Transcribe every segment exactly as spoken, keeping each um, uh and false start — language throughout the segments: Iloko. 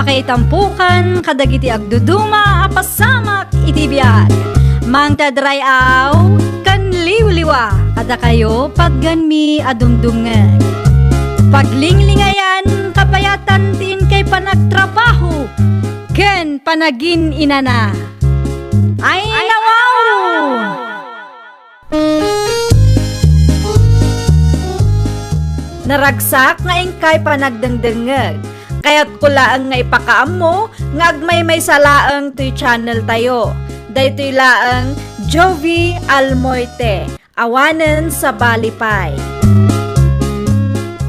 Maitampukan kadagiti agduduma a pasamak iti biag. Mangted ray-aw ken liwliwa kadakayo patgenmi a dumdumngeg. Paglinglingayan, kapayatan ti inkay panagtrabaho ken panagin-inana. Ay, nawaw! Naragsak nga inkay panagdengdengngeg. Kayatko laeng nga ipakaammo nga agmaymaysa laeng toy channel tayo. Daytoy laeng Jovie Almoite, awanen sabali pay.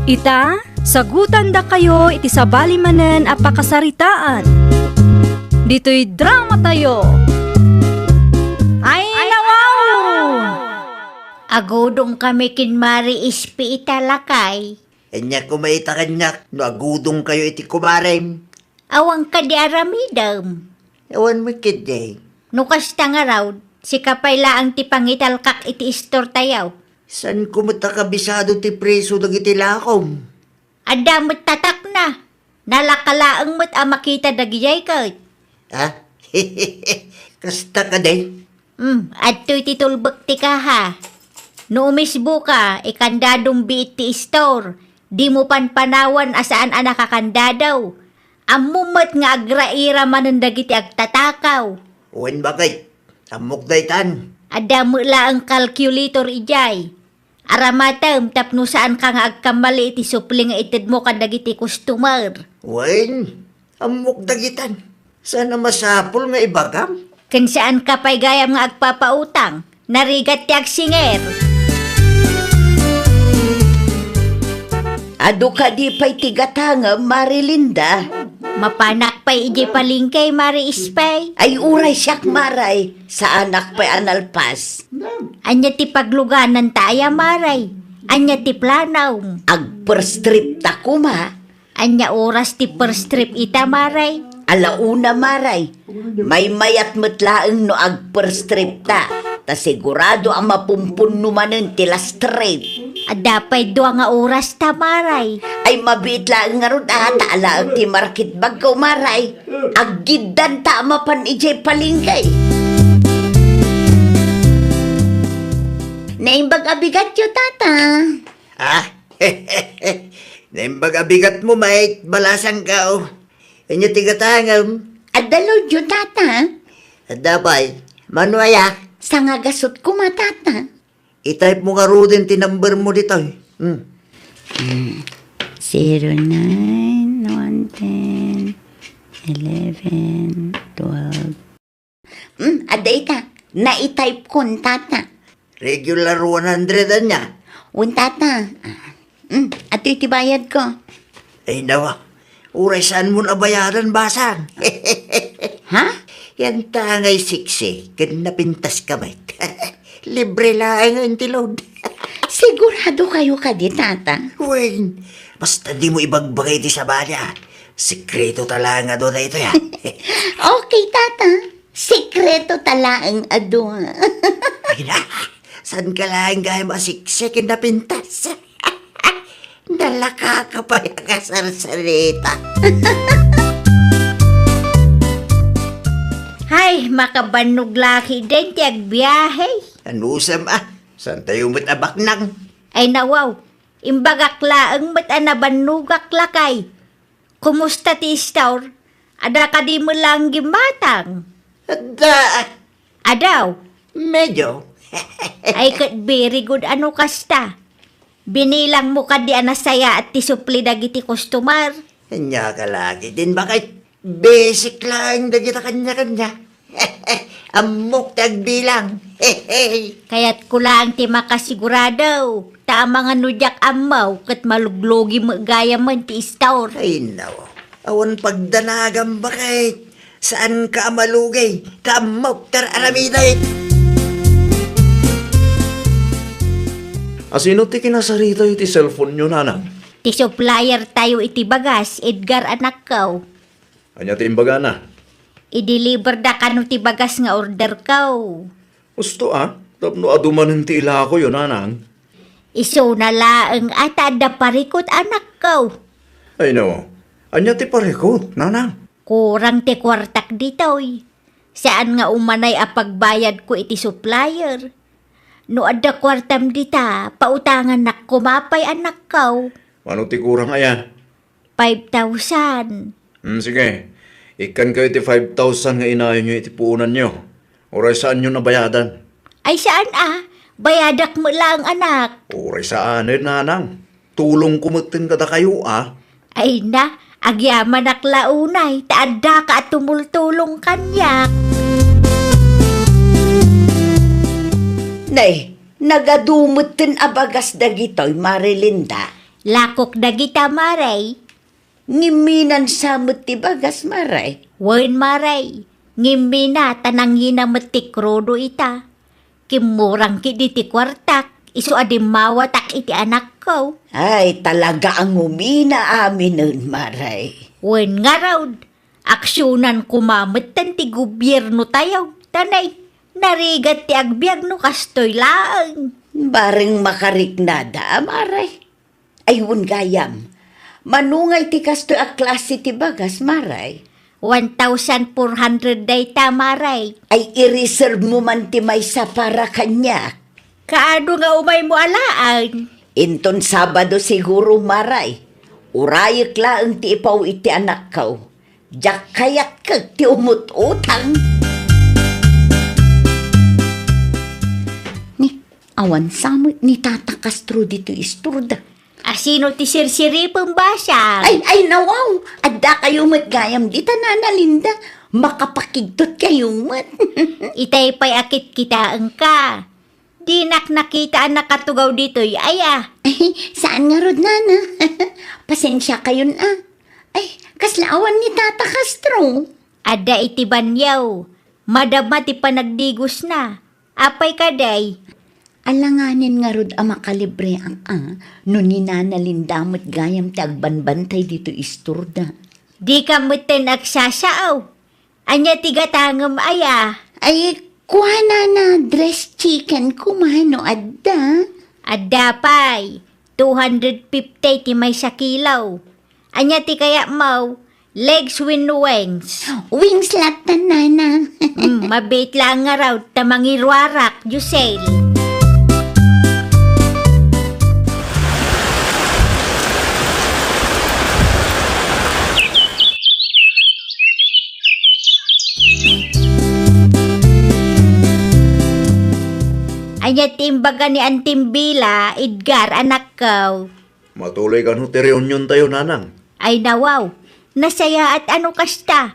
Ita, sagutandakayo iti sabali manen a pakasaritaan. Ditoy drama tayo. Ay, nawaw! Agudongkami ken Mari Ispi ita, lakay. Ania koma ita kaniak no agudongkayo iti kumarem? Awan kadi aramidem? Awan met ketdi. No kasta ngarud, sika pay laeng ti pangitalkak iti istor tayo. Saanko met a kabisado ti preso dagiti lakom? Adda met tatakna. Nalaka laeng met a makita dagijay ket. Ha? Kasta kadi? Hmm, adtoy ti tulbek ti kaha. No umisboka, ikandadom biit ti istor. Dimo panpanawan a saan a nakakandado. Ammom met nga agraira manen dagiti agtatakaw. Wen, baket. Ammok daytan. Adda met laeng calculator idiay. Aramatem tapno saanka nga agkammali iti supli nga itedmo kadagiti customer. Wen, ammok dagitan. Saan a masapul nga ibagam? Ken saanka pay gayam nga agpapautang. Narigat ti agsinger. Adu kadi pay ti gatangem, Mari Linda? Mapanak pay idiay palengke, Mari Ispay? Ay, uray siak, Maray. Saanak pay a nalpas. Ania ti paglugananta aya, Maray? Ania ti planom? Ag-first trip ta koma. Ania oras ti first trip ita, Maray? Ala una, Maray. Maymayat met laeng no ag-first trip ta. Ta sigurado a mapumpunno manen ti last trip. Adda pay dua nga oras ta, Maray. Ay, mabiit laeng ngarud a, ta alaek ti market bagko, Maray. Aggiddanta a mapan idiay palengke. Naimbag a bigatyo, Tata. Ah? Naimbag a bigatmo, met balasangko. Ania ti gatangem? Adda lodyo, Tata. Adda pay. Mano aya? Sangagasut koma, Tata. I-type mo ngaruden ti number mo ditoy. Hmm. Hmm. Zero nine, one ten, eleven, twelve. Hmm, adda ita. Nai-type kon, Tata. Regular one hundred ania? Wen, Tata. Ah, hmm, adtoy ti bayadko. Ay, nawa. Uray saanmon a bayadan, basang. Ha? Yan ta ngay siksi, ken napintaska met. Libre laeng nga intilod. Siguradokayo kadi, Tata? Wen, basta dimo ibagbaga iti sabali, a. Sekreto ta laeng a dua daytoy, a. Okay, Tata. Sekreto ta laeng a dua. Ay na, saanka laeng gayam a siksi ken napintas? Nalakaka pay a kasarsarita. Hay, makabannog la ketdin ti agbiahe. Anusem a, saantayo met a baknang? Ay, nawaw, imbagak laeng met a nabannogak, lakay. Kumusta ti istor? Adda kadi met laeng gimmatang? Adda. Adaw? Medyo. Ay, ket very good a no kasta. Binilang mo kadi a nasayaat ti supli dagiti customer? Ania ka lagi din, baket? Basic laeng dagita kaniakaniak. Ammok ti agbilang. Kayatko laeng ti makasigurado. Ta amangan no diak ammo, ket maluglugi met gayamen ti istor. Ay, naw. Awan pagdanagam, baket. Saanka a malugi, ta ammok ti ar-aramidek. A sino ti kinasarita iti cellphone-yo, nanang? Ti supplier tayo iti bagas, Edgar, anakko. Ania ti imbagana? I-deliver da kano ti bagas nga order ko. Husto a, tapno adu manen ti ilakoyo, nanang. Isuna laeng a ta adda parikut, anakko. Ay, no. Ania ti parikut, nanang? Kurang ti kuartak ditoy. Saan nga umanay a pagbayadko iti supplier. No adda kuartam dita, pautangannak koma pay, anakko. Mano ti kurang aya? Five thousand. Hmm, sige. Ikkankayo iti five thousand nga inayonyo iti puonanyo. Uray saanyo a bayadan. Ay, saan a? Bayadak met laeng, anak. Uray saanen, nanang. Tulongko metten kadakayo a. Ay na, agyamanak la unay, ta addaka a tumultulong kaniak. Nay, nagadu metten a bagas dagitoy, Mare Linda. Lakok dagita, Mare. Ngimminan sa met ti bagas, Mare? Wen, Mare. Ngimmina ta nangina met ti krudo ita. Kimmurang ketdi ti kuartak, isu a dimmawatak iti anakko. Ay, talaga a ngumina aminen, Mare. Wen ngarud, aksionan koma metten ti gobiernotayo. Ta nay, narigat ti agbiag no kastoy laeng. Bareng makariknada, Mare. Ay, wen gayam. Mano ngay ti kastoy a klase ti bagas, Mare? One thousand four hundred dayta, Mare. Ay, i-reserve mo man ti maysa para kaniak. Kaano nga umaymo alaen? Inton Sabado siguro, Mare. Urayek laeng ti ipaw iti anakko. Diak kayat ket ti umut-utang. Ni, awan sa met ni Tata Castro ditoy istorda. Asino ti sirsiripem, basang? Ay, ay, nawaw! Adda kayo met gayam dita, Nana Linda. Makapakigtot kayo met. Itay pay a kitkitaenka. Dinak nakita a nakatugaw ditoy, aya. Ay, saan ngarud, Nana? Pasensia kayon a. Ay, kasla awan ni Tata Castro. Adda iti banyaw. Madama ti panagdigosna. Apay kadi? Alanganen ngarud a makalibreak a, no ni Nana Linda met gayam ti agbanbantay ditoy istorda. Dika metten agsasao. Ania ti gatangem aya? Ay, kua, Nana, dressed chicken koma no adda. Adda pay, two hundred fifty ti maysa kilo. Ania ti kayatmo? Legs wenno wings? Wings latta, Nana. Hmm, mabiit laeng ngarud ta mangiruarak, Josel. Ania ti imbaga ni Antim Bila, Edgar, anakko? Matuloy kano ti reuniontayo, Nanang? Ay, nawaw. Nasayaat a no kasta.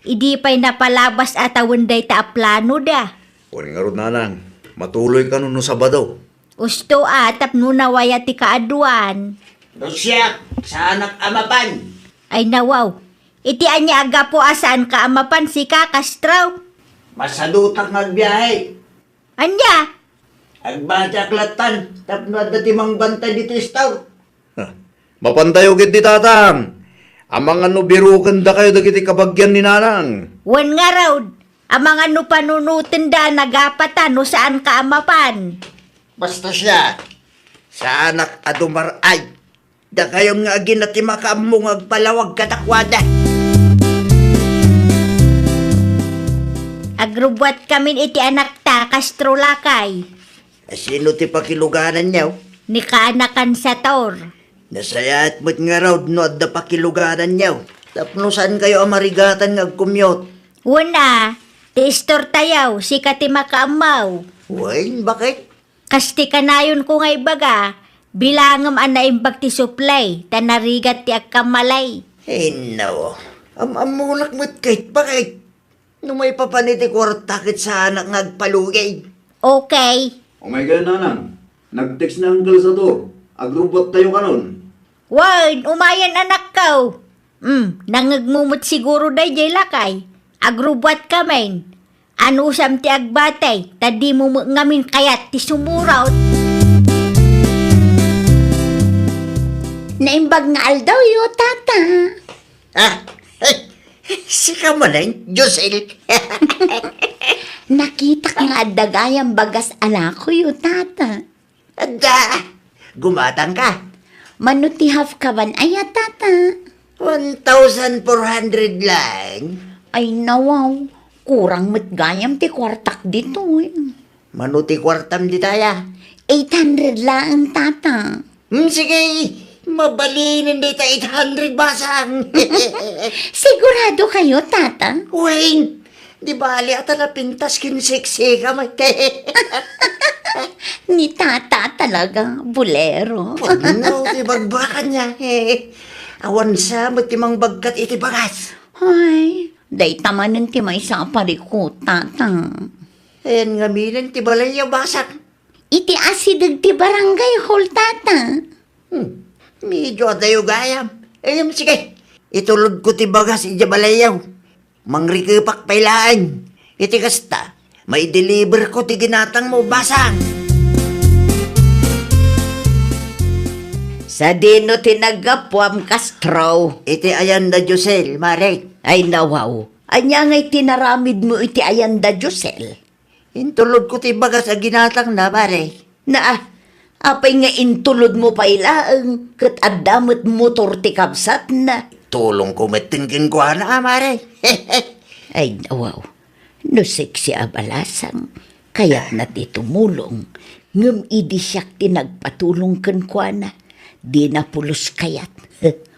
Idi pay napalabas a tawen dayta a planoda. Wen ngarud, Nanang, matuloy kano no Sabado? Usto a, tapno nawaya ti kaaduan. No siak, saanak a mapan. Ay, nawaw. Iti ania a gapu a saanka a mapan, sika, Castro? Masadutak nga agbiahe. Ania? Agbatiak lattan, tapno adda ti mangbantay ditoy istor. Ha, mapantayo ketdi, Tatang. Amangan no birukendakayo dagiti kabagian ni Nanang. Wen ngarud, amangan no panunotenda a nagapatan no saanka a mapan. Basta siak, saanak a dumar-ay. Dakayon nga agina ti makaammo nga agpalawag kadakuada. Agrubbuatkamin iti anakta, Castro, lakay. Asino ti pakilugananyo? Ni kaanakan Sator. Nasayaat met ngarud no adda pakilugananyo. Tapno saankayo a marigatan nga agkumyot. Wen a, ti istortayo, sika ti makaammo. Wen, bakit? Kas ti kanayonko nga ibaga, bilangem a naimbag ti supply, ta narigat ti agkammalay. Inno, am-ammonak met ket, bakit? No maipapan iti kuarta ket saanak nga agpalugid. Okay. Umay ka, Nanang. Nag-text ni Uncle Sator. Agrubbuattayo kanon. Wen, umayen, anakko. Hmm, nangngegmo met siguro daydiay, lakay. Agrubbuatkamin. Anusam ti agbatay, ta dimo met ngamin kayat ti sumurot. Naimbag nga aldawyo, Tata. Ah, sika manen, Josel. Nakitak nga adda gayam bagas a lakoyo, Tata. Adda! Gumatangka. Mano ti half kaban aya, Tata? One thousand four hundred lang? Ay, nawaw. Kurang met gayam ti kuartak ditoy. Mano ti kuartam ditaya? Eight hundred laeng, tata. Hmm, sige, mabalinen dita eight hundred basang. Sigurado kayo, tata? Wen, di bali ata napintas ken seksi ka, may. Ni tata talaga, bulero. Pudno ti bagbakan niya, eh. Awan sa met ti mangbagkat iti bagas. Ay, dayta manen ti maysa a parikut, tata. Ayan ngamin ti balay a basang. Iti asideg ti barangay hall, tata. Hmm. Medyo adayo gayam. Em, sige. Itulod ko ti bagas iti balayyo. Mangrikepak pay laeng. Iti kasta, maideliver ko ti ginatang mo, basang. Sadino ti naggapuam, Castro? Iti ayan da Josel, mare. Ay, nawaw. Ania ngay ti naramid mo iti ayan da Josel? Intulod ko ti bagas a ginatangna, pare. Naa, apay nga intulod mo pay laeng ket adda met motor ti kabsatna? Tulong ko metten kenkuana, a, mare. Ay, wow. No seksi a balasang, kayatna ti tumulong, ngem idi siak ti nagpatulong kenkuana, dina pulos kayat.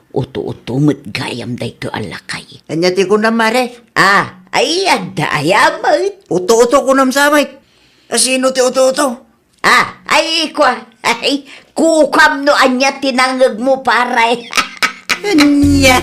Uto-uto met gayam daytoy a lakay. Ania ti kunam, mare? Ah, ay, adda aya met. Uto-uto kunam sa met. Asino ti uto-uto? Ah, ay, kua. Ay, kukam no ania ti nangeg mo, pare. Ania?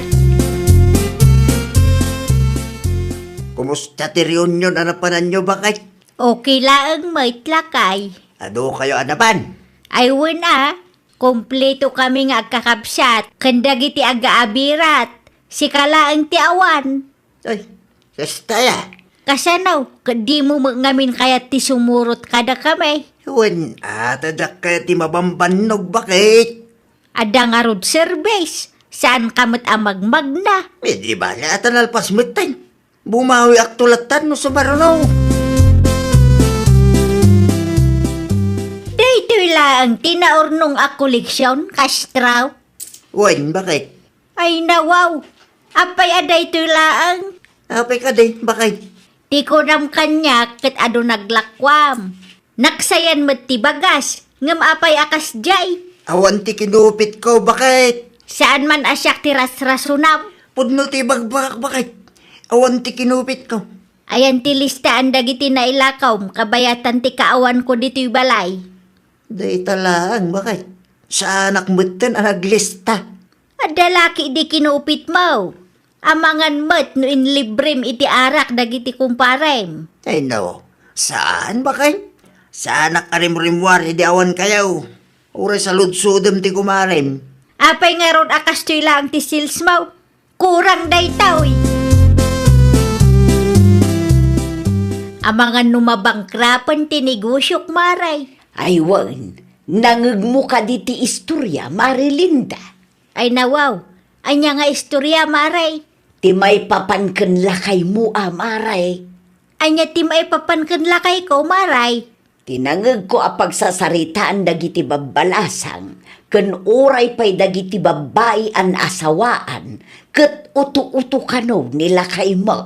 Kumusta ti reunion a napananyo, baket? Okay laeng met, lakay. Adu kayo a napan? Ay, wen a. Kompleto kami nga agkakabsat ken dagiti agaabirat. Sika laeng ti awan. Ay, kasta ya. Kasano? Ket dimo met ngamin kayat ti sumurot kadakami? Wen, atadak kayat ti mabambannog, baket? Adda ngarud service. Saanka met a magmagna. Eh, di bale, ata nalpas metten. Bumawiakto lattan no sumaruno. Daytoy laeng ti naurnong a koleksion, Castro. Wen, baket? Ay, nawaw. Apay a daytoy laeng? Apay kadi, baket? Ti kunam kaniak ket adu naglakuam. Naksayan met ti bagas, ngem apay a kasdiay? Awan ti kinupitko, baket? Saan man a siak ti rasrasunam. Pudno ti bagbagak, baket? Awan ti kinupitko. Ayan ti listaan dagiti nailakawm kabayatan ti kaawanko ditoy balay. Dayta laeng, baket? Saanak metten a naglista. Adda laki di kinupitmo. Amangan met no inlibrem iti arak dagiti kumparem. Ay, no. Saan, baket? Saanak a rimrimmuar idi awan kayo. Uray saludsodem ti kumarem. Apay ngarud a kastoy laeng ti sales mo? Kurang daytoy. Amangan no mabangkrapen ti negosiok, Mare. Ay, wen, nangegmo kadi ti istorya, Mare Linda? Ay, nawaw. Ania nga istorya, Mare? Ti maipapan ken lakaymo a, Mare. Ania ti maipapan ken lakayko, Mare? Ti nangegko a pagsasaritaan dagiti babbalasang ken uray pay dagiti babbai a naasawaan ket uto-uto kano ni lakaymo.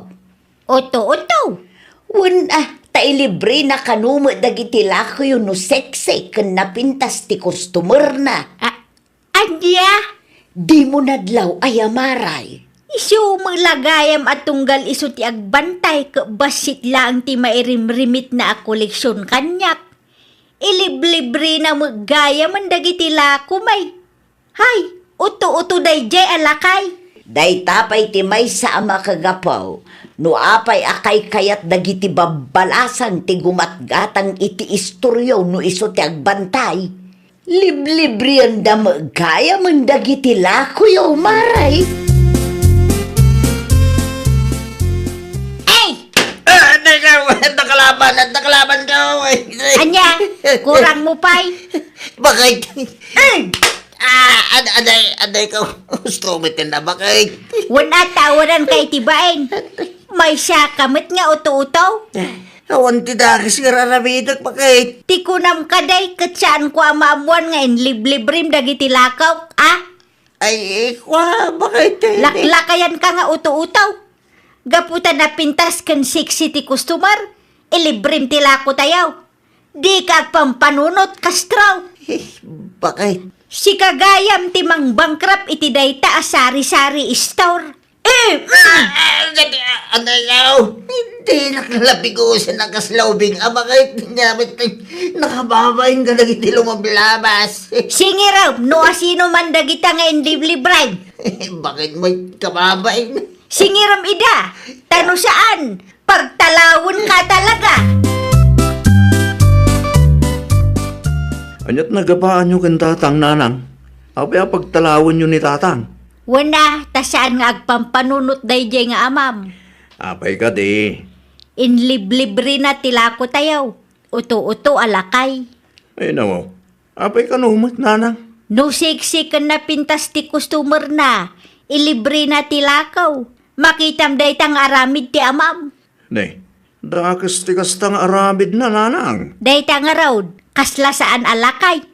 Uto-uto? Wen a, ta ilibrena kano met dagiti lakoyo no sexy ken napintas ti customerna. A-, Ania? Dimo nadlaw aya, Mare? Isu met la gayam a tunggal isu ti agbantay ket bassit laeng ti mairimrimitna a koleksion kaniak. Iliblibrena met gayamen dagiti lakom ay. Hay, uto-uto daydiay a lakay. Dayta pay ti maysa a makagapu no apay a kaykayat dagiti babbalasang ti gumatgatang iti istoryo no isu ti agbantay. Liblibrianda met gayamen dagiti lakoyo, Mare. Ay! Ah, teka, nakalaban, nakalaban ka, oy. Ania, kurang mo pay? Baket? Ay! Ah, ad-, aday, aday ka. Gusto mo tinda, baket? Wen a, tawanan ka iti bain. Maysa ka met nga uto-uto. Awan ti dakes nga raramidek, baket? Ti kunam kadi, ket saanko a maammuan nga inliblibrim dagiti lakok, a? Ay, kua, bakit? Laklakayan ka nga uto-uto. Gapu ta napintas ken sexy ti customer, ilibrem ti lako tayo. Dika agpampanunot, Castro. Eh, bakit? Sika gayam ti mangbangkrap iti dayta a sari-sari store. Eh, mm. Ah, ah, ah, ano yaw? Hindi, nakalabigusan ang kaslaubing. Ah, bakit? Nakababa yung kadagiti lumablabas. Singirem, no asino man dagita nga inliblibrem. Bakit mo kababain? Singirem ida, ta no saan, pagtalawen ka talaga. Aniat nagapaanyo ken tatang, nanang? Apay a pagtalawenyo ni tatang? Wen a, ta saan nga agpampanunot daydiay nga amam. Apay kadi? Inliblibrena ti lako tayo. Uto-uto a lakay. Ay, nawaw. Apay kano met, nanang? No sexy ken napintas ti customer na, ilibrena ti lakaw. Makitam dayta nga aramid ti amam. Ne, dakes ti kasta nga aramidna, nanang. Dayta ngarud, kasla saan a lakay.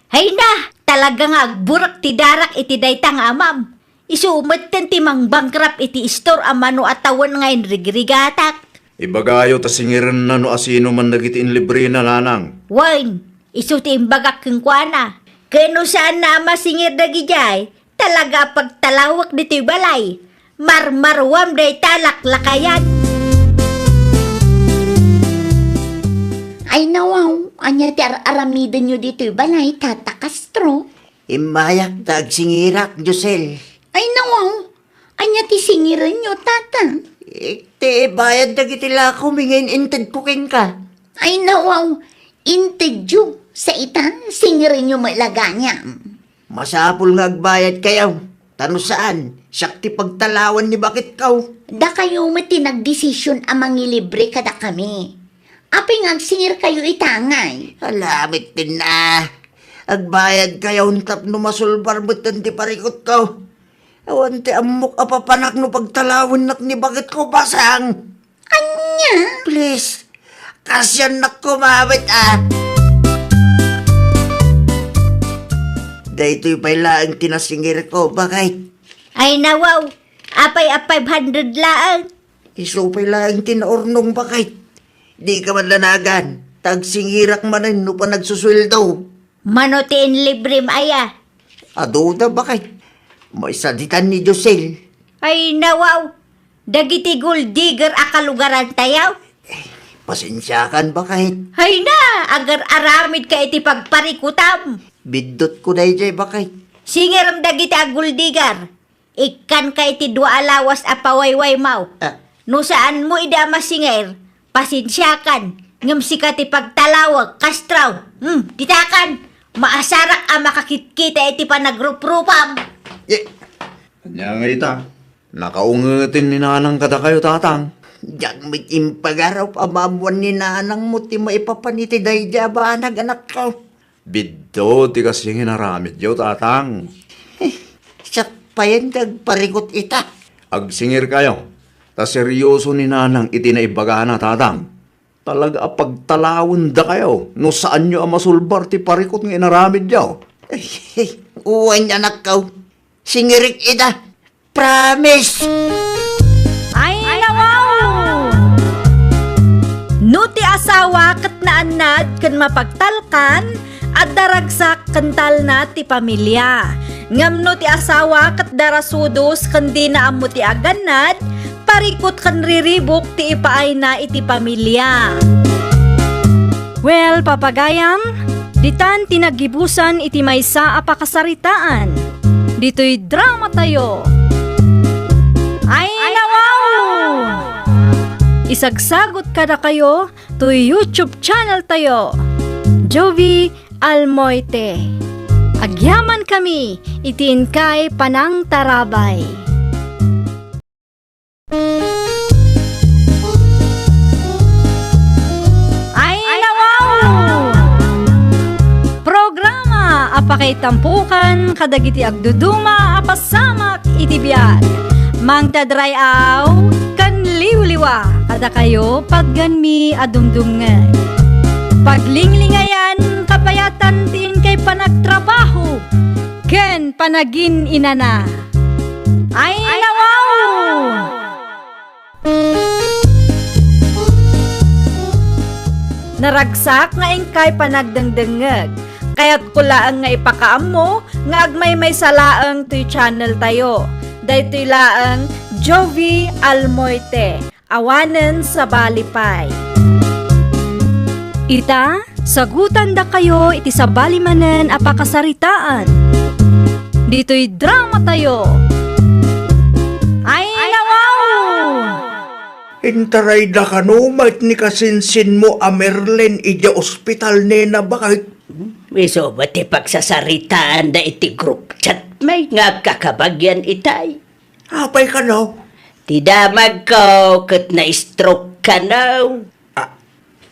Hay na, talaga nga agburak ti darak iti dayta nga amam. Isu metten ti mangbangkrap iti istor a mano a tawen nga inrigrigatak. Ibagayo ta singirenna no asino man dagiti inlibrena, nanang. Wen, isu ti imbagak kenkuana. Ken no saanna a masingir dagidiay, talaga a pagtalawek ditoy balay. Marmaruam dayta laklakayan. Ay, nawaw, ania ti ar-aramidenyo ditoy balay, Tata Castro? Immayak ta agsingirak, Josel. Ay, nawaw, ania ti singirenyo, Tata? Eh, ti bayad dagiti lako, mingin intedko kenka. Ay, nawaw, intedyo, sa ita, singirenyo met la gayam. Masapul nga agbayad kayo. Ta no saan, siak ti pagtalawan ni baketko. Dakayo met ti nagdesisyon a mangilibre kadakami. Apay nga agsingir kayo ita ngay? Ala, met ti na. Agbayad kayo tapno masulbar metten ti parikutko. Awan ti ammok a papanak no pagtalawennak ni baketko, basang. Ania? Please, kasiannak kumawit, ah. Daytoy pay laeng ti nasingirko, baket. Ay, nawaw. Apay a five hundred laeng? Isu pay laeng ti naurnong, baket. Dika man danagan, ta agsingirak manen no panagsusueldo. Mano ti inlibrem aya? Adu da, baket. Maisaditan ni Josel. Ay, nawaw. Dagiti gold digger a kalugaran tayo? Pasensiakan, baket. Hay na, agar-aramid ka iti pagparikutam. Biddutko daydiay, baket. Singiram dagiti a gold digger. Ikkan ka iti dua a lawas a pawaywaymaw. Ah. No saan mo ida a masingir, pasensiakan. Ngem sika ti pagtalawek, Castro. Hmm, ditakan. Maasarak a makakitkita iti panagruprupam. Eh, ania nga ita? Nakaungeten ni nanang kadakayo, tatang. Diak met impagarup a maammuan ni nanang mo ti maipapan iti daydiay a banag, anakko. Biddut ti kasla nga inaramidyo, tatang. Eh, siak payen ti agparikut ita. Agsingir kayo, ta seryoso ni nanang iti naibagana, tatang. Talaga a pagtalawendakayo no saanyo a masulbar ti parikut nga inaramidyo. Eh, eh, wen, anakko. Singirik ida. Promise! Ay, nawaw! No ti asawa ket naannad ken mapagtalkan, adda ragsak ken talna ti pamilya. Ngem no ti asawa ket darasudos ken dina ammo ti agannad, parikut ken riribuk ti ipaayna iti pamilya. Well, papagayam, ditan ti naggibusan iti maysa a pakasaritaan. Ditoy drama tayo. Ay, nawaw! Isagsagot kadakayo toy YouTube channel tayo, Jovi Almoite. Agyaman kami iti inkay panangtarabay. Ay, nawaw! Programa a pakaitampukan kadagiti agduduma a pasamak iti biag. Mangtadray-aw ken liwliwa kadakayo patgenmi a dumdumngeg. Paglinglingayan, kapayatan ti inkay panagtrabaho ken Panagin-inana. Ay, nawaw! Naragsak nga inkay panagdengdengngeg. Kayatko laeng nga ipakaammo nga agmaymaysa laeng toy channel tayo. Daytoy laeng Jovie Almoite. Awanen sabali pay. Ita, sagutandakayo iti sabali manen a pakasaritaan. Ditoy drama tayo. Ay, nawaw! Intarayda kano met ni kasinsinmo a Merlin idiay ospital, nena, baket? Isu met ti pagsasaritaan da iti group chat, may nga agkakabagyan itay. Apay kano? Ti damagko ket na-stroke kano. Ah,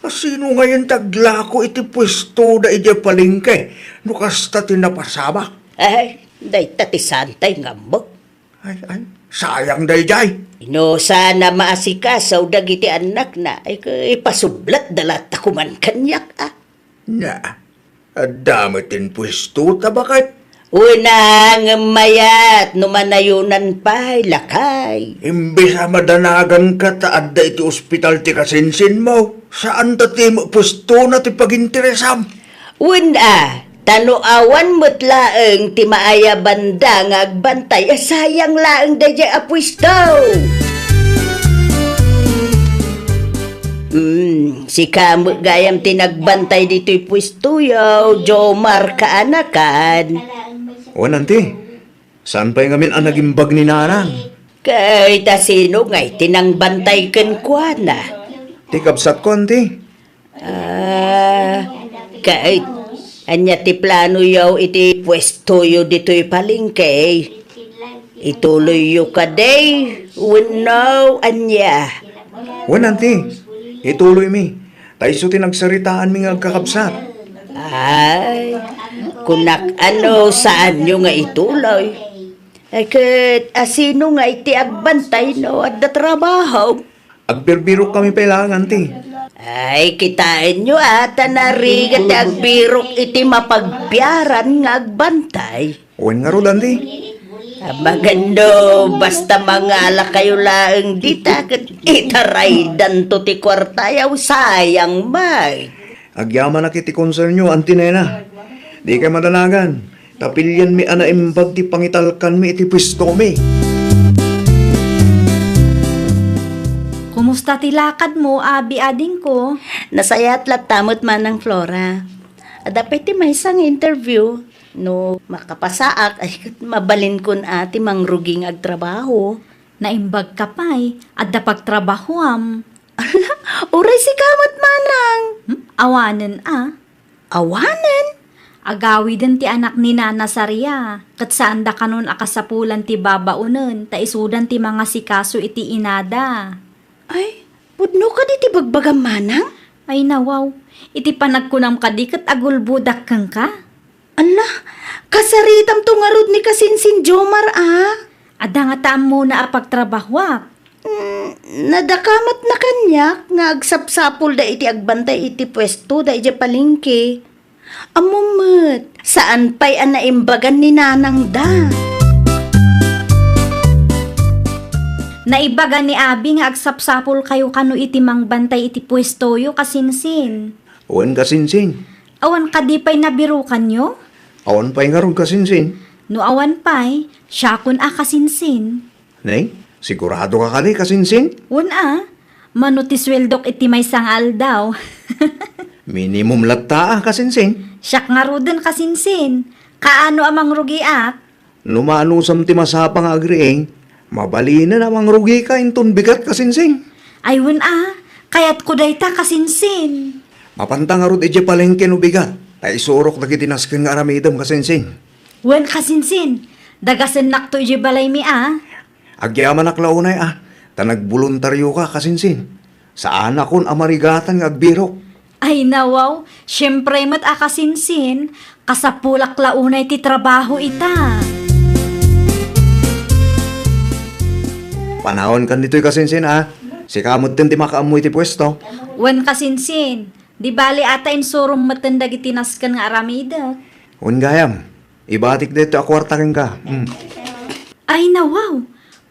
sino ngayen ti aglako iti puesto da idiay palengke no kasta ti napasama? Ay, dayta ti saantay nga ammo. Ay, ay, sayang daydiay. Inusa na maasikaso dagiti annakna, ay, ipasublatda latta koman kaniak, a. Na, adda met ti puesto ta baket? Una, ngem mayat no manayonan pay, lakay. Imbes a madanaganka ta adda iti ospital ti kasinsinmo, saan ta ti puestona ti paginteresam? Wen a, ta no awan met laeng ti maayabanda nga agbantay, a, sayang laeng daydiay a puesto. Mm, sika met gayam ti nagbantay ditoy puestoyo, Jomar kaanakan. Wen, anti. Saan pay ngamin a nagimbag ni nanang? Ket ta sino ngay ti nangbantay kenkuana? Ti kabsatko, anti. Ah, ket ania ti planoyo iti puestoyo ditoy palengke? Ituloyyo kadi wenno ania? Wen, anti, ituloymi. Ta isu ti nagsaritaanmi nga agkakabsat. Ay, kunak a no saanyo nga ituloy. Ay, ket a sino ngay ti agbantay no adda trabaho? Agbirbirok kami pay laeng, anti. Ay, kitaenyo a, ta narigat ti agbirok iti mapagbiaran nga agbantay. Wen ngarud, anti. Amangan no, basta mangalakayo laeng dita, ket itaraydanto ti kuartayo, sayang met. Agyamanak iti konsernyo, Anti Nena. Dikay madanagan. Ta pilianmi a naimbag ti pangitalkanmi iti puestomi. Kumusta ti lakadmo, abi, adingko? Nasayaat latta met, Manang Flora. Adda pay ti maysa nga interview. No makapasaak, ay, ket mabalinkon a ti mangrugi nga agtrabaho. Naimbagka pay, adda pagtrabahoam. Ala, uray sika met, Manang. Hmm? Awanen a. Awanen? Agawiden ti anak ni Nana Saria, ket saanda kanon a kasapulan ti babaonen, ta isudan ti mangasikaso iti inada. Ay, pudno kadi ti bagbagam, Manang? Ay, nawaw. Iti panagkunam kadi ket agulbodak kenka? Ala, kasaritamto ngarud ni kasinsin Jomar, a? Adda ngata ammona a pagtrabahoak. Mm, nadakamatna kaniak nga agsapsapulda iti agbantay iti puestoda idiay palengke. Ammom met, saan pay a naimbagan ni nanangda. Naibagan ni abi nga agsapsapulkayo kano iti mangbantay iti puestoyo, kasinsin. Wen, kasinsin. Awan kadi pay nabirukanyo? Awan pay ngarud, kasinsin. No awan pay, siakon a, kasinsin. Nay, sigurado ka kadi, kasinsin? Wen a, mano ti sueldok iti maysa nga aldaw? Minimum latta a, kasinsin. Siak ngaruden, kasinsin. Kaano a mangrugiak? No maanusam ti masapa nga agriing, mabalinen a mangrugika inton bigat, kasinsin. Ay, wen a, kayatko dayta, kasinsin. Mapanta ngarud idiay palengke no bigat, ta isurok dagiti nasken nga aramidem, kasinsin. Wen, kasinsin, dagasennakto idiay balaymi a. Agyamanak la unay a, ta nagboluntarioka, kasinsin. Saanakon a marigatan nga agbirok. Ay, nawaw, siempre met a, kasinsin, kasapulak la unay ti trabaho ita. Panawankan ditoy, kasinsin, a. Sika metten ti makaammo iti puesto. Wen, kasinsin, di bali a ta insurom metten dagiti nasken nga aramidek. Wen gayam. Ibatik daytoy a kuarta kenka. Mm. Ay, nawaw!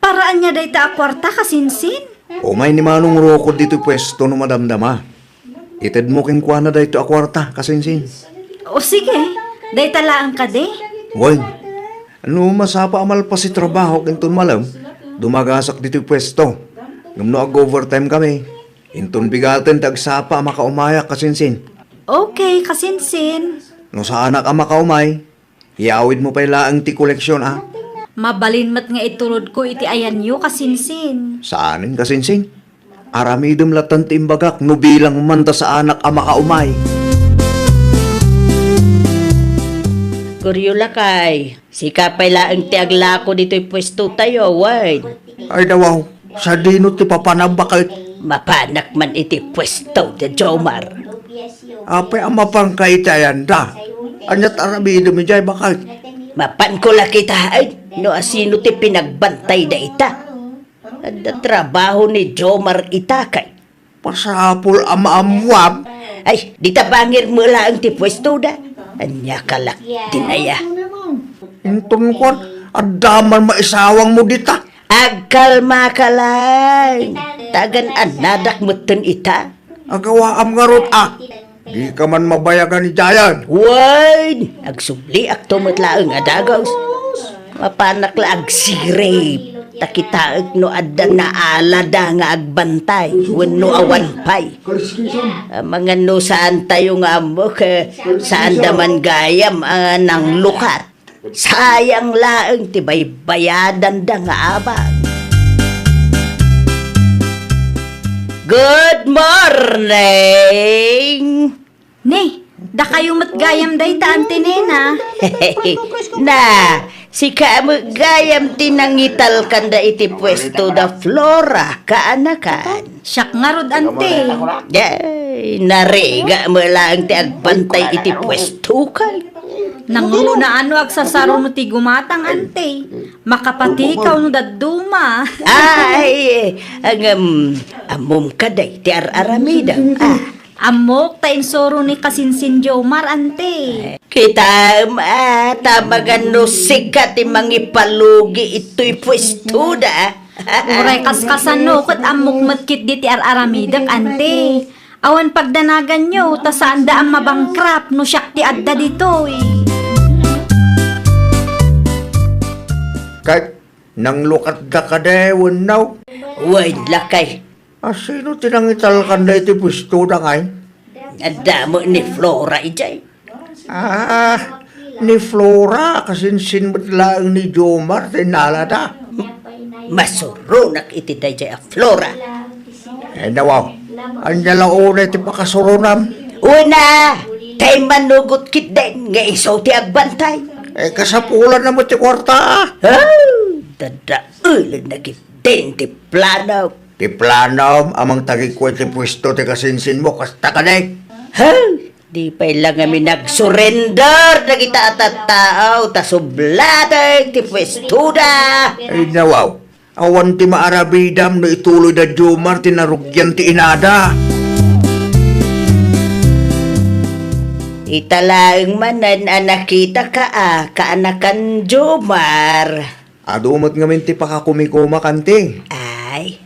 Para ania dayta a kuarta, kasinsin? Umay ni Manong Rokod ditoy puesto no madamdama. Itedmo kenkuana daytoy a kuarta, kasinsin. O sige, dayta laeng kadi. Wen, no masapa a malpas ti trabahok inton malem, dumagasak ditoy puesto. Ngem no ag-overtime kami, inton bigaten ti agsapa a makaumayak, kasinsin. Okay, kasinsin. No saanak a makaumay, iyawidmo pay laeng ti koleksion, a. Mabalin met nga iturodko iti ayanyo, kasinsin. Saanen, kasinsin. Aramidem latta ti imbagak no bilang man ta saanak a makaumay. Goryo, lakay, sika pay laeng ti aglako ditoy puestotayo, wen. Ay, nawaw, sadino ti papanam, baket? Mapanak man iti puesto ti Jomar. Apay a mapanka iti ayanda? Aniat aramidem idiay, baket? Mapanko la kitaen no asino ti pinagbantay dayta. Adda trabaho ni Jomar ita kay. Masapul a maammuam. Ay, dita bangir met laeng ti puestoda. Ania ka la, dinaya. Inton kuan, adda man maisawangmo dita. Agkalmaka laeng. Tagan annadak metten ita. Agawaam ngarud, a. Dika man mabayagan idiayen. Wen, agsubliakto met laeng a dagus. Mapanak la agsirib, ta kitaek no adda naalada nga agbantay wenno awan pay. Amangan no saantayo nga ammo, ket saanda man gayam a nanglukat. Sayang laeng ti baybayadanda nga abag. Good morning! Ne, dakayo met gayam dayta, Auntie Nena. Na, sika met gayam ti nangitalkanda iti puesto da Flora, kaanakan. Siak ngarud, Auntie. Ay, narigat met laeng ti agbantay iti puesto kay. Nangruna a no agsasaruno ti gumatang, Auntie. Makapatikaw no dadduma. Ay, ngem, ammom kadi ti ar-aramidem. Ah. Ammok ta insuro ni kasinsin Jomar, Auntie. Kitaem, a, ta amangan no sika ti mangipalugi itoy puestoda. Uray kaskasano, ket ammok met ketdi ti ar-aramidek, Auntie. Awan pagdanaganyo, ta saanda a mabangkrap no siak ti adda ditoy. Ket nanglukatda kadi wenno? Wen, lakay. Asino ti nangitalkanda iti puestoda ngay? Adda met ni Flora idiay. Ah, ni Flora, kasinsin met laeng ni Jomar ti naalada. Masuronak iti daydiay a Flora. Ay, nawaw. Ania la unay ti pakasuronam? Una, tay manugot ketdin nga isu ti agbantay. Eh, kasapulanna met ti kuarta. Ah, dadaelenna ketdin ti planom. Ti planom a mangtagikua iti puesto ti kasinsinmo, kasta kadi? Ha? Di pay la ngamin nagsurrender dagita a tattao ta sublatek ti puestoda. Ay, nawaw. Awan ti maaramidam no ituloy da Jomar ti narugian ti inada. Ita laeng manen a nakitaka a kaanakan Jomar. Adu met ngamin ti pakakumikumak, Auntie. Ay.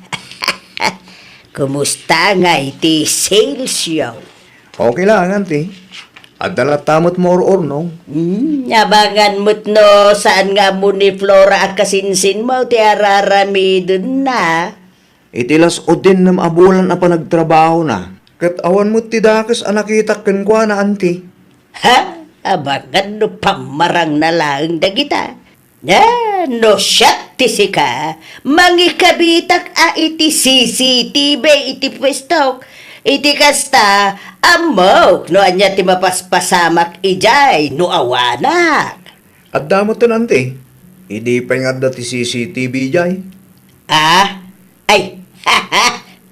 Kumusta ngay ti sales yo? Okay lang, Auntie. Adda latta met maur-urnong. Hmm, abangan met no saan nga ammo ni Flora a kasinsinmo ti ar-aramidenna. Iti las-unem a bulan a panagtrabahona, ket awan met ti dakes a nakitak kenkuana, Auntie. Ha? Abangan no pammarangna laeng dagita. Nia, no siak ti sika, mangikabitak a iti C C T V iti puestok. Iti kasta, ammok no ania ti mapaspasamak idiay no awanak. Adda metten, Auntie. Idi pay nga adda ti C C T V idiay. Ah? Ay,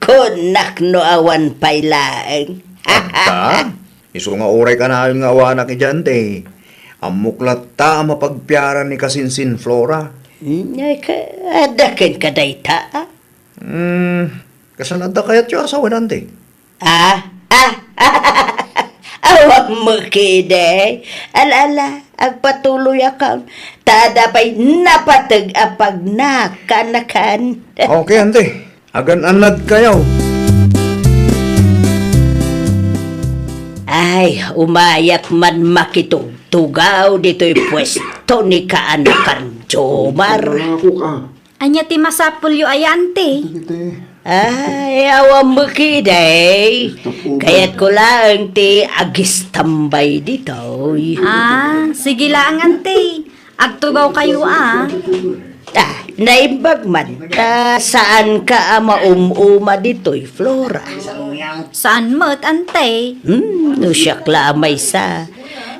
kunak no awan pay laeng. Adda? Isu nga uray kanayon nga awanak idiay, Auntie. Ammok latta a mapagpiara ni kasinsin Flora. Hmm, ay, ka-, adda kenka dayta, a? Hmm, kasano adda kayatyo a sawen, Auntie? Ah? Ah? Awan mo kidi. Ala, ala. Agpatuloyakon, ta adda pay napateg a pagnak, kaanakan. Okay, ante. Agan-anad kayo. Ay, umayak man makitugtugaw ditoy puesto ni kaanakan Jomar. Ako ka. Ania ti masapulyo aya, ante? Ay, awan met ketdi. Kayatko laeng ti agistambay ditoy. Ah, sige laeng, ante. Agtugawkayo, a. Ah, naimbag man. Ta saanka a maum-uma ditoy, Flora. Saan met, ante? Hmm, no siak la a maysa.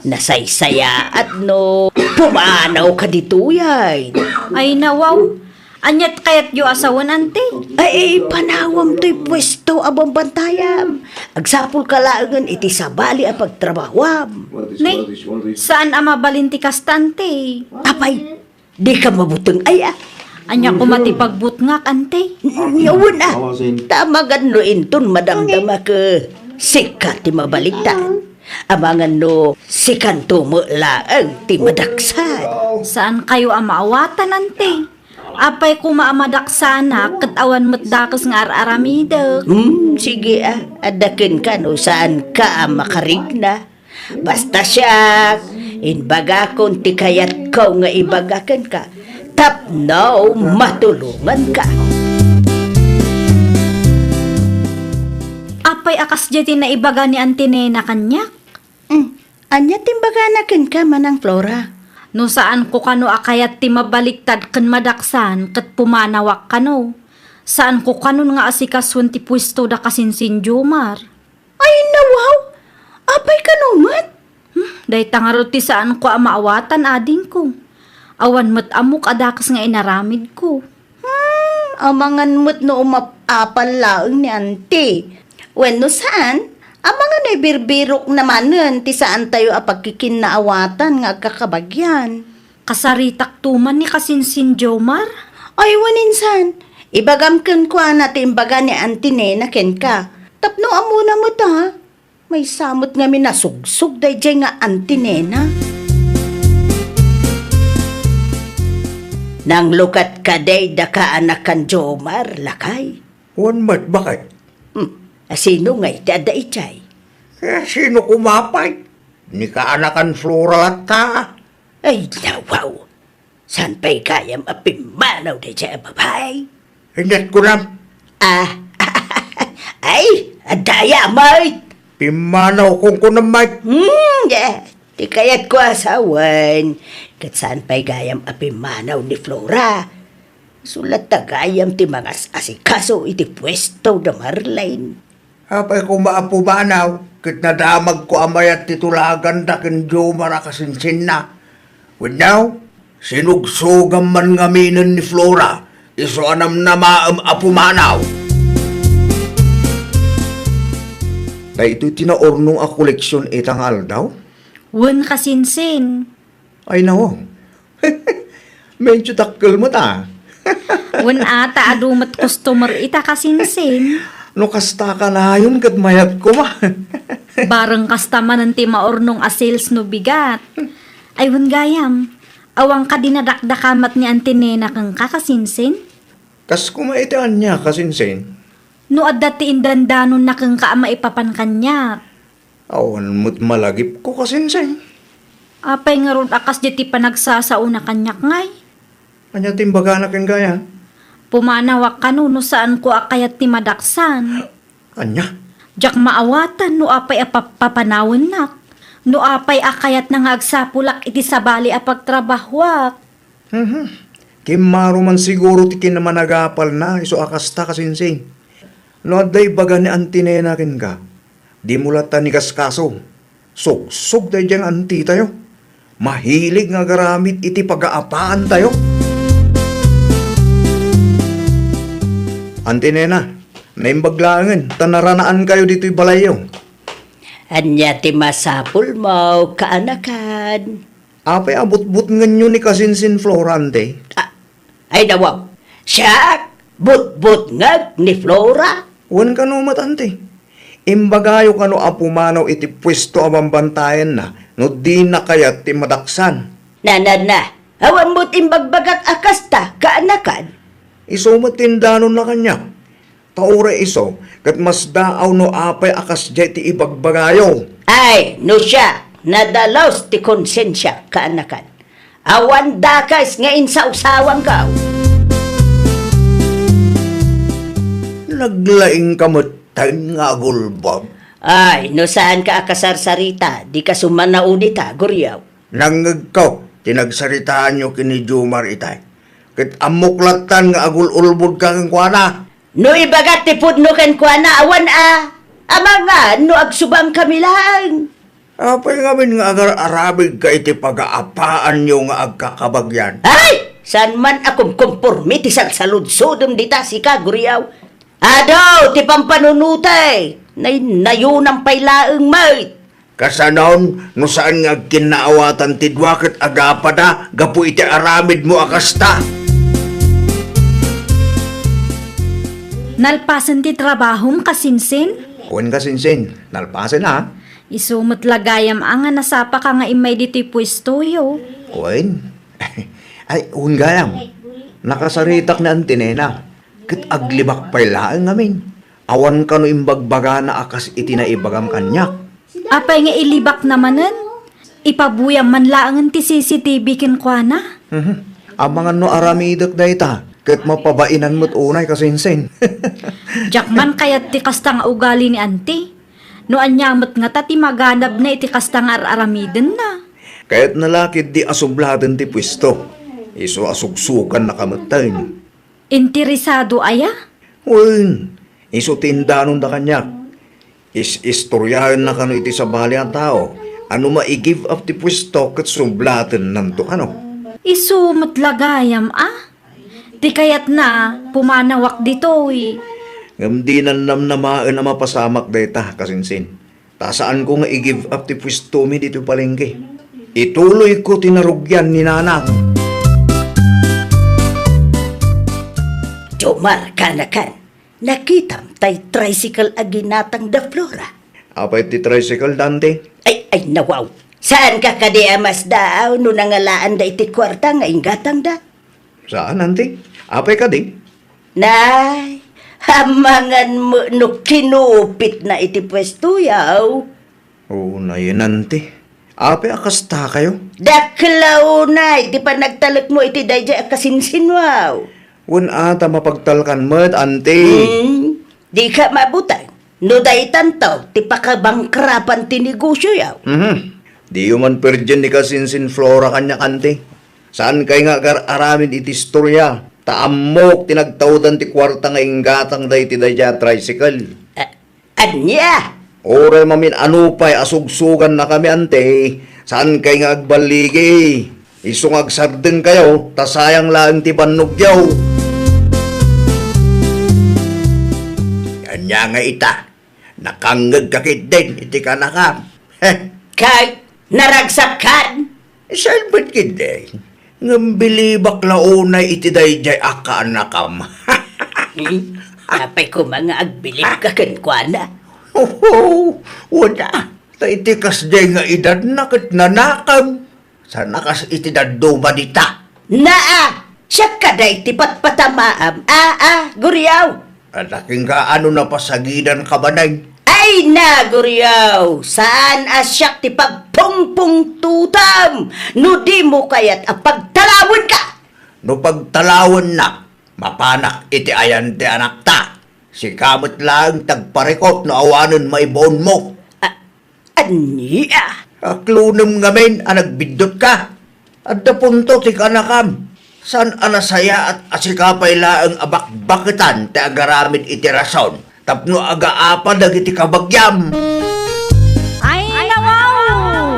Nasaysayaat no pumanawka ditoy ay. Ay, nawaw. Ania ti kayatyo a sawen, ante? Ay, panawam toy puesto a bambantayam. Agsapulka laengen iti sabali a pagtrabahuam. Ne, saan a mabalin ti kasta, ante? Apay, dika mabuteng aya? Ania koma ti pagbutngak, ante? N-, yawen a. Ta amangan no inton madamdama ket sika ti mabaliktan. Amangan no sikanto met laeng ti madaksan. Saankayo a maawatan, ante? Apay koma a madaksanak ket awan met dakes nga ar-aramidek? Hmm, sige a, adda kenka no saanka a makarigna. Basta siak, imbagakon ti kayatko nga ibaga kenka tapno matulonganka. Apay a kasdiay ti naibaga ni Auntie Nena kaniak? Hmm, ania ti imbagana kenka, Manang Flora? No saanko kano a kayat ti mabaliktad ken madaksan ket pumanawak kano. Saanko kanon nga asikasoen ti puesto da kasinsin Jomar. Ay, nawaw! Apay kano met? Hmm, dayta ngarud ti saanko a maawatan, adingko. Awan met ammok a dakes nga inaramidko. Hmm, amangan met no umap-apal laeng ni Auntie. Wenno saan, amangan no ibirbirokna manen ti saantayo a pagkikinnaawatan nga agkakabagian. Kasaritakto man ni kasinsin Jomar? Ay, wen insan. Ibagam kenkuana ti imbaga ni Auntie Nena kenka. Tapno ammona met a. Maysa met ngamin a sugsog daydiay nga Auntie Nena. Nanglukat kadi da kaanakan Jomar, lakay? Wen met, baket? Hmm, a sino ngay ti adda idiay? Eh, sino koma pay? Ni kaanakan Flora latta. Ay, nawaw. Saan pay gayam a pimmanaw daydiay a babai? Inyat kunam. Ah, ay, adda aya met. Pimmanaw kong kunam met. Hmm, eh, ti kayatko a sawen, ket saan pay gayam a pimmanaw ni Flora? Isu latta gayam ti mangas-asikaso iti puesto da Marlene. Apay koma a pumanaw, ket nadamagko a mayat ti tulaganda ken Jomar a kasinsinna. Wenno, sinugsogam man ngaminen ni Flora, isu a namnamaem a pumanaw. Daytoy ti naurnong a koleksion ita nga aldaw? Wen, kasinsin. Ay, nawaw. Medyo dakkel met, a. Wen, a, ta adu met customer ita, kasinsin. No kasta kanayon ket mayat koma. Bareng kasta manen ti maurnong a sales no bigat. Ay, wen gayam, awan kadi nadakdakamat ni Auntie Nena kenka, kasinsin? Kas koma iti ania, kasinsin? No adda ti indandanonna kenka a maipapan kaniak. Awan met malagipko, kasinsin. Apay ngarud a kasdiay ti panagsasaona kaniak ngay? Ania ti imbagana ken gayam? Pumanawak kano no saanko a kayat ti madaksan. Ania? Diak maawatan no apay a pap-, papanawennak, no apay a kayatna nga agsapulak iti sabali a pagtrabahuak. Mhm. Kimmaro man siguro ti kinamanagapalna isu a kasta, kasinsin. No adda ibaga ni Auntie Nena kenka, dimo latta ni kaskaso. Sugsog daydiay nga antitayo. Mahilig nga agaramid iti pagaapaantayo. Auntie Nena, naimbag laengen ta naranaankayo ditoy balayyo. Ania ti masapulmo, kaanakan? Apay a butbutngenyo ni kasinsin Flora, ante? Ah, ay, nawaw. Siak, butbutngek ni Flora? Wen kano met, ante. Imbagayo kano a pumanaw iti puesto a bambantayanna no dina kayat ti madaksan. Nanana, awan met imbagbagak a kasta, kaanakan. Isu met ti indanonna kaniak. Ta uray isu, ket masdaaw no apay a kasdiay ti ibagbagayo. Ay, no siak, nadalus ti konsensiak, kaanakan. Awan dakes nga insawsawangko. Naglaingka metten nga agulbod. Ay, no saanka a kasarsarita, dika sumanaw dita, Guriaw. Nangngegko ti nagsaritaanyo ken ni Jomar itay. Ket ammok lattan nga agul-ulbodka kenkuana. No ibagat ti pudno kenkuana, awan a, amangan no agsubangkami laeng. Apay ngamin nga agar-aramidka iti pagaapaanyo nga agkakabagian? Ay! Saan man a kumkomporme ti salsaludsodem dita, sika, Guriaw. Adu ti pampanunotek, naynayonam pay laeng met. Kasanon, no saan nga agkinnaawatan ti dua ket agapada gapu iti aramidmo a kasta? Nalpasen ti trabahom, kasinsin? Wen, kasinsin, nalpasen a. Isu met la gayam a nga nasapaka nga immay ditoy puestoyo. Wen? Ay, wen gayam. Nakasaritak ni Auntie Nena. Ket aglibak pay laeng ngamin. Awan kano imbagbagana a kas iti naibagam kaniak. Apay nga ilibakna manen? Ipabuyam man laengen ti C C T V kenkuana. Mhm. Amangan no aramidek dayta, ket mapabaenan met unay, kasinsin. Diak man kayat ti kasta nga ugali ni Auntie. No ania met ngata ti maganabna iti kasta nga ar-aramidenna? Kayatna la ketdi a sublaten ti puesto. Isu a sugsugannaka metten. Interesado aya? Wen, isu ti indanonda kaniak. Is-istoriaenna kano iti sabali a tao a no mai-give up ti puesto ket sublatennanto kano. Isu met la gayam a? Ti kayatna, pumanawak ditoy. Ngem dinan namnamaen a mapasamak dayta, kasinsin. Ta saanko nga i-give up ti puestomi ditoy palengke. Ituloyko ti narugian ni nanang. Jomar, kaanakan, nakitam tay tricycle a ginatang da Flora? Apay ti tricycle, Dante? Ay, ay, nawaw. Saanka kadi a masdaaw no nangalaanda iti kuarta nga inggatangda? Saan, Auntie? Apay kadi? Nay, amangan met no kinupitna iti puestoyo. Unayen, Auntie. Apay a kastakayo? Dakkel a unay ti panagtalekmo iti daydiay a kasinsinwaw. Wen a ta mapagtalkan met, Auntie. Hmm, dika mabuteng. No daytanto ti pakabangkrapan ti negosioyo. Mhm. Diyo man perdien ni kasinsin Flora kaniak, Auntie. Saankay nga agar-aramid iti istoria, ta ammok ti nagtawdan ti kuarta nga inggatangda iti daydiay a tricycle. A-, ania? Uray mamin-ano pay a sugsugannakami, Auntie, saankay nga agballigi. Isu nga agsardengkayo, ta sayang laeng ti bannogyo. Ania nga ita, nakangngegka ketdin iti kanakam. Heh. Kay, naragsakkan? Saan met ketdin? Ngem bilibak la unay iti daydiay a kanakam. Hmm? Apay koma nga agbilibka kenkuana? Oho, wen a. Ta iti kasdiay nga edadna ket nanakam. Saan a kas iti dadduma dita. Naa! Siak kadi ti patpatamaam, a, a, Guriaw! Adaking kaano napasagidan ka manen? Ay na, Guriaw! Saan a siak ti pagpungpungtotam no dimo kayat a pagtalawenka! No pagtalawennak, mapanak iti ayan ti anakta. Sika met laeng ti agparikut no awanen maibaonmo. A-, Ania? Aklonem ngamin a nagbiddutka. Adda punto ti kanakam. Saan a nasayaat a sika pay laeng a bakbaketan ti agaramid iti rason tapno agaapa dagiti kabagiam. Ay, nawaw!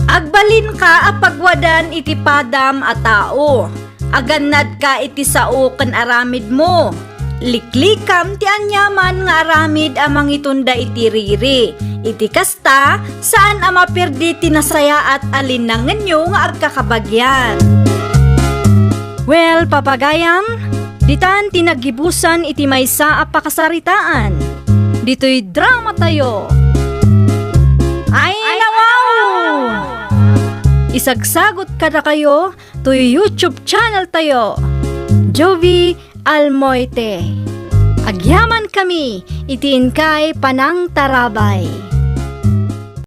Agbalinka a pagwadan iti padam a tao. Agannadka iti sao ken aramidmo. Liklikam ti aniaman nga aramid a mangitunda iti riri. Iti kasta, saan a maperdi ti nasayaat a linnangenyo nga agkakabagian. Well, papagayam, ditan ti naggibusan iti maysa a pakasaritaan. Ditoy dramatayo. Ay, nawa! Isagsagut kadakayo toy YouTube channel tayo, Jovie Almoite. Agyamankami iti inkay panangtarabay.